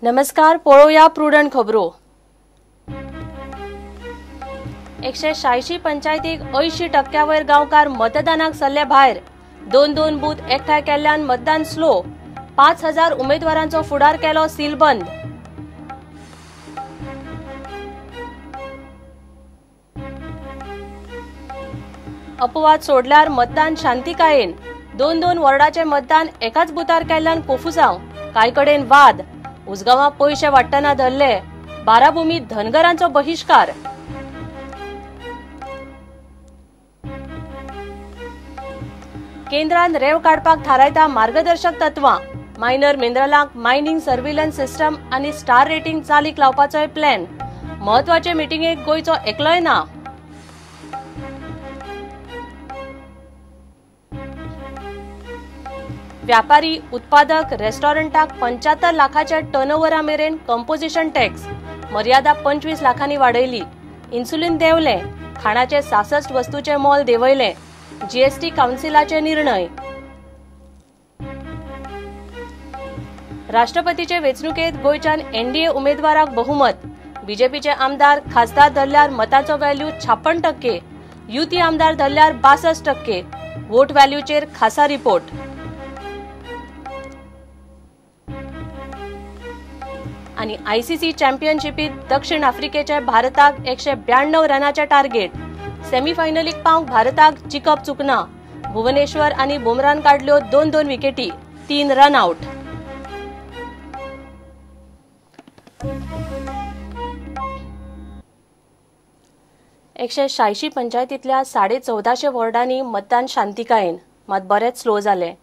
नमस्कार, पळोवया प्रुडंट खबरो. 186 पंचायतीक 80% वयर गांवकार मतदानाक सरले भायर. 2-2 बूथ एकठांय केल्ल्यान मतदान स्लो. 5000 उमेदवारांचो फुडार केलो सीलबंद. अपवाद सोडल्यार मतदान शांतिकायेन. 2-2 वॉर्डाचे मतदान एकाच बुथार केल्ल्यान कोफुसांव, कांय कडेन वाद. उसगांवां पयशे वांट्टना धरले. बाराभूमी धनगरांचो बहिश्कार. केंद्रान रेंव काडपाक थारायता मार्गदर्शक तत्वां. मायनर मिनरलांक मायनिंग सर्व्हिलन्स सिस्टम आनी स्टार रेटिंग चालीक लावपाचोय प्लॅन. म्हत्वाचे मिटिंगेक गोंयचो एकलोय ना. व्यापारी, उत्पादक, रेस्टॉरंटाक 75 लाखाच्या टर्नओव्हरा मेरेन कंपोजिशन टॅक्स मर्यादा 25 लाखांनी वाडयली. इन्सुलीन देंवलें, खाणाचे 66 वस्तूचे मोल देंवयलें. जीएसटी काउन्सिलाचे निर्णय. राष्ट्रपतीचे वेंचणुकेत गोंयच्यान एनडीए उमेदवाराक बहुमत. बीजेपीचे आमदार खासदार धरल्यार मताचो व्हॅल्यू 56%, युती आमदार धरल्यार 62%. वोट व्हॅल्यूचेर खासा रिपोर्ट. आनी आयसीसी चॅम्पियनशिपीत दक्षिण आफ्रिकेचे भारताक 192 रनाचे टार्गेट. सेमीफायनलीक पावंक भारताक जिखप चुकना. भुवनेश्वर आनी बुमरान काडल्यो 2-2 विकेटी, 3 रन आउट. 186 पंचायतींतल्या 1450 वॉर्डांनी मतदान शांतिकायेन, मात बरेंच स्लो जालें.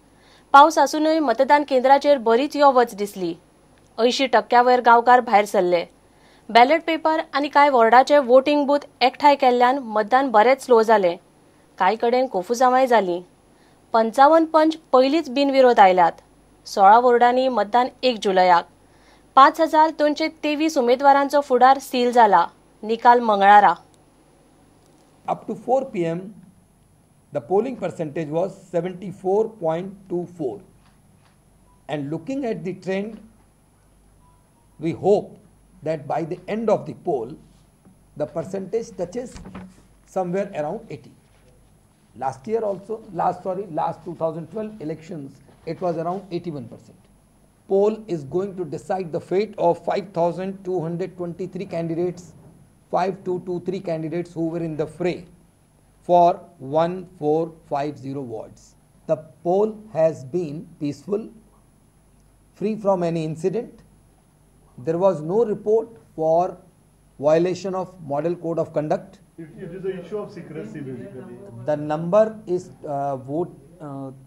पावस आसूनय मतदान केंद्राचेर बरीच यो वच दिसली. 80% वयर गांवकार भायर सरले. बॅलेट पेपर आनी कांय वॉर्डाचे वोटिंग बूथ एकठांय केल्ल्यान मतदान बरेंच स्लो जालें. कांय कडेन कोफुसांवांय जालीं. 55 पंच पयलींच बिनविरोध आयल्यात. 16 वॉर्डांनी मतदान 1 जुलयाक. 5223 उमेदवारांचो फुडार सील जाला. निकाल मंगळारा. Up to 4 PM, the polling percentage was 74.24. And looking at the trend, we hope that by the end of the poll, the percentage touches somewhere around 80. Last year also, last 2012 elections, it was around 81%. Poll is going to decide the fate of 5,223 candidates, 5223 candidates who were in the fray for 1450 wards. The poll has been peaceful, free from any incident. There was no report for violation of model code of conduct. It is an issue of secrecy basically. The number is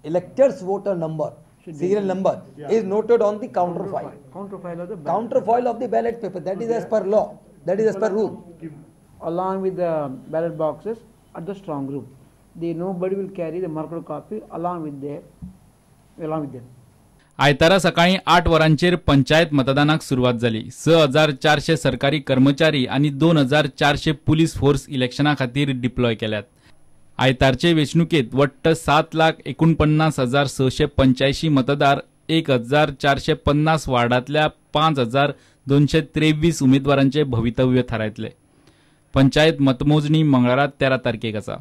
electors voter number, serial number, yeah, is noted on the counterfoil. Counterfoil of the ballot paper. That is as per law. That is as per rule. Along with the ballot boxes at the strong room, nobody will carry the marked copy along with them. आयतारा सकाळी 8 वरांचेर पंचायत मतदानाक सुरवात जाली. 6400 सरकारी कर्मचारी आनी 2400 police force इलेक्शना खातीर डिप्लॉय केल्यात. आयतारचे वेंचणुकेत वट्ट 7,49,685 मतदार 1450 वार्डांतल्या 5223 उमेदवारांचे भवितव्य थारायतले. पंचायत मतमोजणी मंगळारा 13 तारखेक आसा.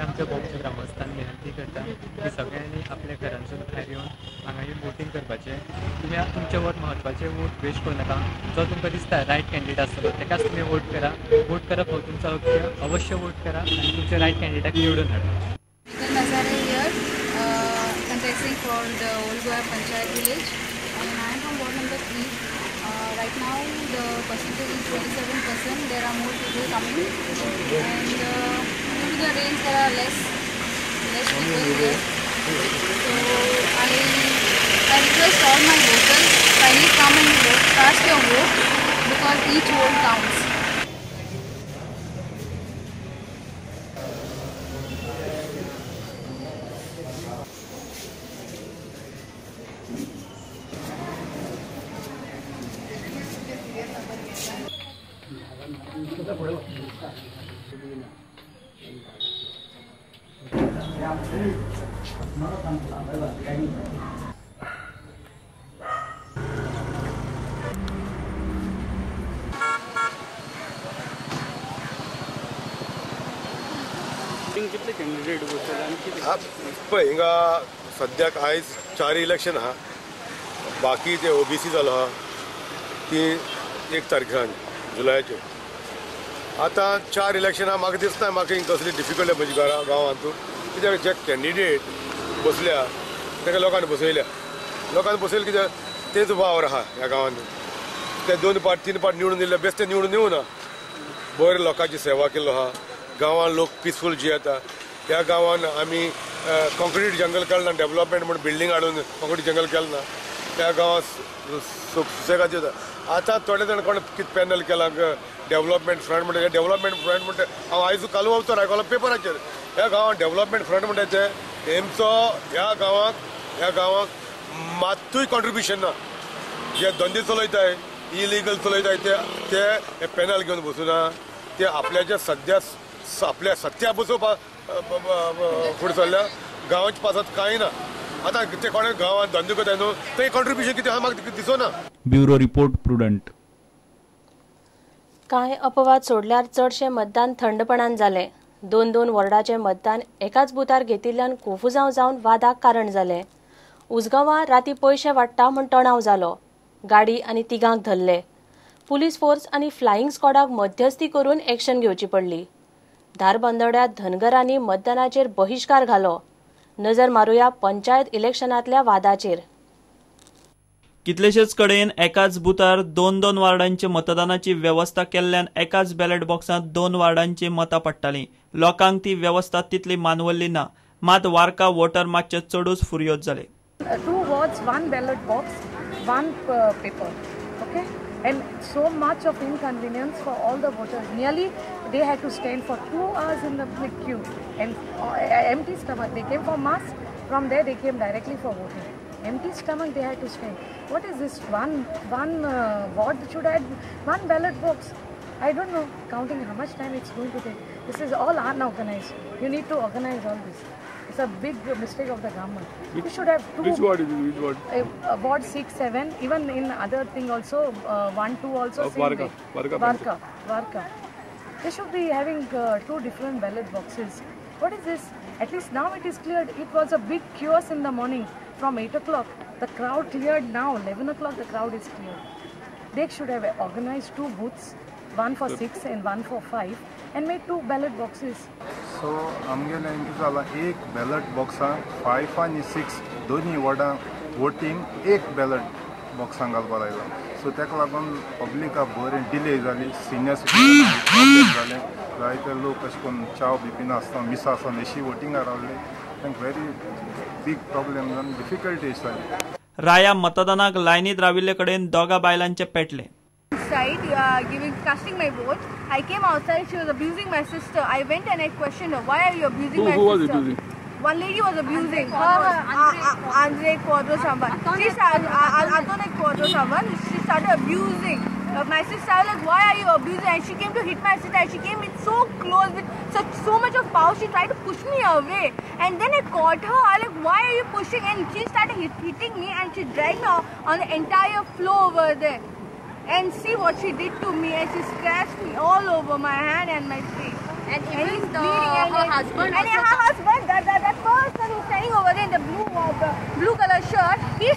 आमच्या भोवचे ग्रामस्थांक विनंती करता की सगळ्यांनी आपल्या घरांसून भायर येवन हांगा येवन वोटींग करपाचें. तुमी तुमचें वोट म्हत्वाचें वोट वेस्ट करूं नाका. जो तुमकां दिसता रायट कॅन्डिडेट आसतलो तेकाच तुमी वोट करा. वोट करप हो तुमचो हक्क, अवश्य वोट करा आनी तुमच्या रायट कॅन्डिडेटाक निवडून हाडा. Contesting for the Old Goa Panchayat village, and I am from ward number 3. Right now the percentage is 27%. There are more people coming, and due to the rains there are less people here. So I request all my voters kindly come and vote, cast your vote, because each vote counts. पळय हिंगा सद्याक आयज 4 election आहा. बाकी जे OBC जालो आहा ती 1 तारखेन जुलयाचेर. आतां 4 इलेक्शनां म्हाका दिसना म्हाका हिंगा कसली डिफिकल्ट म्हज्या घरा गांवांत. कित्याक जे कॅन्डिडेट बसल्या ताका लोकांनी बसयल्या, लोकांनी बसयले कित्याक तेच वावर आहा ह्या गांवांत. ते 2 पाट 3 पाट निवडून दिले, बेश्टे निवडून येवना, बरें लोकांची सेवा केल्लो आहा. गांवांत लोक पिसफूल जियेता. ह्या गांवांत आमी कॉन्क्रीट जंगल केलें ना, डेवलपमेंट म्हूण बिल्डींग हाडून कॉन्क्रीट जंगल केलें ना. त्या गांवांत सुसेगाद जियेता. आतां थोडे जाण कोण कितें पॅनल केलां डेवलपमेंट फ्रंट म्हणटा, डेवलपमेंट फ्रंट म्हणटा. हांव आयज काल वचून आयकलो पेपराचेर ह्या गांवांत डेवलपमेंट फ्रंट म्हणटा ते हेमचो ह्या गांवाक मात्तूय कॉन्ट्रिब्युशन ना. जे धंदे चलयताय इलिगल चलयताय ते पॅनल घेवन बसूना, ते आपल्याच्या सद्या आपल्या सत्या बसोवपाक फुडें सरल्या. गांवाच्या पासत कांय ना. आतां ते कोणे गांवांत धंदो करताय न्हू ते कॉन्ट्रिब्युशन कितें आहा म्हाका दिसना. Bureau report, Prudent. कांय अपवाद सोडल्यार चडशें मतदान थंडपणान जालें. 2-2 वॉर्डाचें मतदान एकाच बुथार घेतिल्ल्यान कोफुजांव जावन वादाक कारण जालें. उसगांवां राती पयशे वाडटा म्हूण तणाव जालो. गाडी आनी तिगांक धरले. पुलीस फोर्स आनी फ्लायिंग स्क्वॉडाक मध्यस्थी करून एक्शन घेवची पडली. धारबांदोड्या धनगरांनी मतदानाचेर बहिश्कार घालो. नजर मारुया पंचायत इलेक्शनांतल्या वादाचेर. कितलेशेच कडेन एकाच बुथार 2-2 वार्डांचे मतदानाची वेवस्था केल्ल्यान एकाच बॅलेट बॉक्सांत 2 वार्डांची मतां पडटालीं. लोकांक ती वेवस्था तितली मानवल्ली ना. मात वार्का वोटर मातशे चडूच फुर्योज जाले. 2 wards, 1 ballot box, 1 paper. Okay, and so much of inconvenience for all the voters. Nearly they had to stand for 2 hours in the queue and empty stomach. They came for mass, from there they came directly for voting. Empty stomach they had to stand. What is this? One ward should add 1 ballot box. I don't know, counting how much time it's going to take. This is all unorganized. You need to organize all this. It's a big mistake of the government. You should have 2. Which ward is it? Which ward? Ward 6, 7. Even in other thing also, 1, 2 also. Same way. Varka. They should be having 2 different ballot boxes. What is this? At least now it is cleared. It was a big chaos in the morning from 8 o'clock. The crowd cleared now. 11 o'clock the crowd is cleared. They should have organized 2 booths, 1 for 6 and 1 for 5, and made 2 ballot boxes. So आमगेलें कितें जालां, एक ballot बॉक्सां 5 आनी 6 दोनूय वॉर्डां voting एक ballot बॉक्सां घालपाक लायलां. सो ताका लागून पब्लिकाक बरें डिले जाली, सिनियर सिटीजन प्रॉब्लेम जालें. जायते लोक अशें करून च्याव बी पिनासतना मिसा आसतना अशी वोटिंगाक रावले. तांकां व्हेरी बीग प्रॉब्लेम जावन डिफिकल्टी जाली. राया मतदानाक लायनीत राविल्ले कडेन 2 बायलांचे पेटले. Side, casting my vote. I came outside. She was abusing my sister. I went and I questioned her. Why are you abusing my sister? Who was abusing? One lady was abusing her. Andre Quadro someone. She started Antoine Quadro someone. She started abusing my sister. I was like, why are you abusing? And she came to hit my sister. And she came in so close with so much of power. She tried to push me away. And then I caught her. I was like, why are you pushing? And she started hitting me, and she dragged me on the entire floor over there. And see what she did to me, and she scratched me all over my hand and my face. And even her husband. And her husband, that person who's standing over there in the blue color shirt, he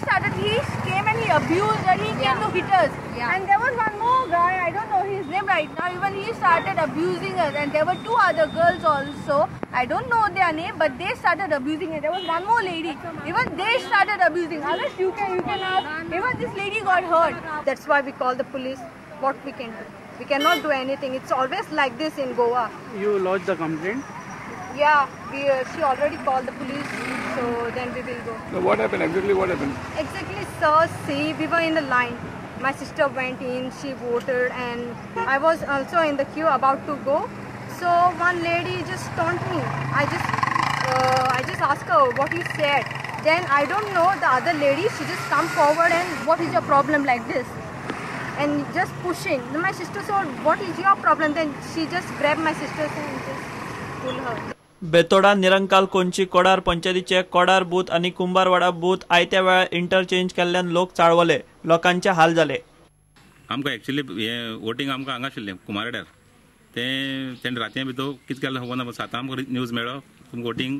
came and he abused her. He came to hit us. Yeah. And there was one more guy, I don't know his name right now, even he started abusing us. And there were two other girls also, I don't know their name, but they started abusing her. There was one more lady, even they started abusing. Unless you can ask, even this lady got hurt. That's why we call the police. What we can do? We cannot do anything. It's always like this in Goa. You lodged the complaint? Yeah, she already called the police, so then we will go. So what happened? Exactly what happened? Exactly, sir, see, we were in the line. My sister went in, she voted, and I was also in the queue about to go. So one lady just taunted me. I just asked her what you said. Then I don't know, the other lady, she just come forward and what is your problem like this? And just pushing. Then my sister said, what is your problem? Then she just grabbed my sister and just pulled her. Betora Nirankal Konchi Kodar पंचायतीचे Kodar booth आनी Kumbharwada booth आयत्या वेळार interchange केल्ल्यान लोक चाळवले, लोकांचे हाल जाले. आमकां एक्चुअली हें वोटींग आमकां हांगा आशिल्लें कुमारवाड्यार, तें तेणें राती भितर कितें केलें खबर ना, सातांक आमकां न्यूज मेळ्ळो तुमकां वोटींग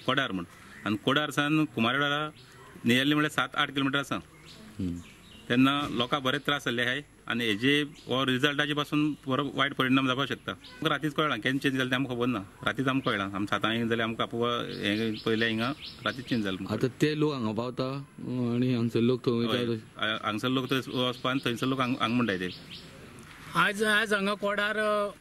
कोडार म्हूण, आनी कोडार सान कुमारवाडा नियरली म्हळ्यार 7-8 किलोमिटर आसा. तेन्ना लोकांक बरेच त्रास जाल्ले आहाय आनी हेजे हो रिजल्टाचे पासून बरो वायट परिणाम जावपाक शकता. रातीच कळ्ळां केन्ना चेंज जालें तें आमकां खबर ना, रातीच आमकां कळ्ळां. आमी सातांक जाल्यार आमकां आपोवपा हें पयलें हिंगा रातीच चेंज जालें. आतां ते लोक हांगा पावता आनी हांगसर लोक थंय वयता, हांगसर लोक थंय वचपा आनी थंयसर लोक हांगा म्हणटाय ते. आज आज हांगा कोडार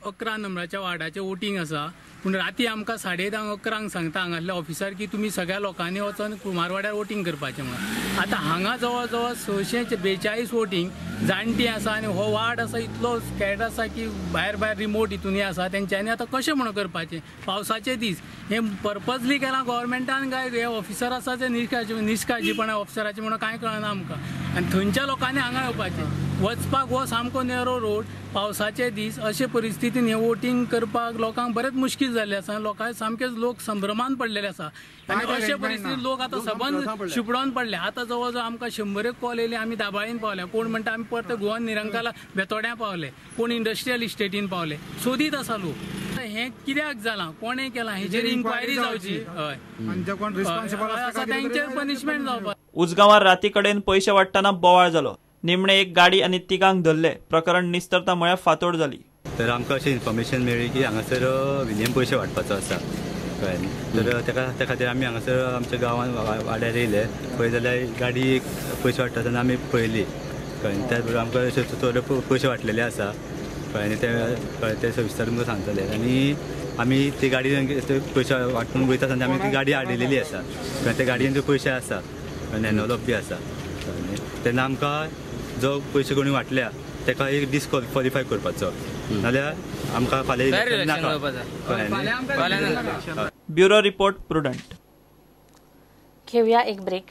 11 नंबराच्या वार्डाचें वोटींग आसा, पूण राती आमकां 10:30 11 सांगता हांगासले ऑफिसर की तुमी सगळ्या लोकांनी वचोन कुमारवाड्यार वोटींग करपाचें म्हणून. आतां हांगा जवळ जवळ 642 वोटींग जाणटी आसा आनी हो वार्ड आसा इतलो स्कॅट आसा की भायर भायर रिमोट हितून आसा, तेंच्यांनी आतां कशें म्हणून करपाचें? पावसाचे दीस हें पर्पजली केलां गोवोरमेंटान काय हे ऑफिसर आसा ते निष्काळजीपणा ऑफिसराचें म्हणून कांय कळना आमकां. आनी थंयच्या लोकांनी हांगा येवपाचें, वचपाक हो सामको नेरो रोड, पावसाचे दीस, अशे परिस्थितीन हें वोटींग करपाक लोकांक बरेंच मुश्कील जाल्लें आसा. लोकांक सामकेच लोक संभ्रमान पडलेले आसा आनी अशे परिस्थितीन लोक आतां सबंद शिपडोन पडले. आतां जवळ जवळ आमकां 100 कॉल येयले, आमी दाबाळीन पावले, कोण म्हणटा आमी परत गोवन निरंकाला बेतोड्यां पावले, कोण इंडस्ट्रियल इस्टेटीन पावले, सोदीत आसा लोक. हें कित्याक जालां, कोणें केलां हेजेर इन्क्वायरी जावची, हय आसा तेंचेर पनिशमेंट जावपाक. उजगांवार राती कडेन पयशे वांट्टना बोवाळ जालो, निमणे एक गाडी आनी तिगांक धरले. प्रकरण निस्तरता म्हळ्यार फातोड जाली. तर आमकां अशें इन्फॉर्मेशन मेळ्ळी की हांगासर विलियम पयशे वांटपाचो आसा, कळ्ळें न्ही? तर त्या खातीर आमी हांगासर आमच्या गांवांत वाड्यार येयले, पळय जाल्यार गाडी एक पयशे वांट्टा आसतना आमी पळयली, कळ्ळें? त्याच बरोबर आमकां अशे थोडे पयशे वांटलेले आसा, कळ्ळें न्ही? ते कळ्ळें ते सविस्तर तुमकां सांगतले. आनी आमी ती गाडी पयशे वांटून वयता आसतना आमी ती गाडी हाडिल्ली आसा, कळ्ळें? त्या गाडयेन ते पयशे आसा, एनवलप बी आसा, कळ्ळें? तेन्ना आमकां जो पयशे कोणी वांटल्या ताका एक डिसक्वॉलिफाय करपाचो, नाल्यार आमकां फाल्यां. Bureau report, Prudent. घेऊया एक ब्रेक.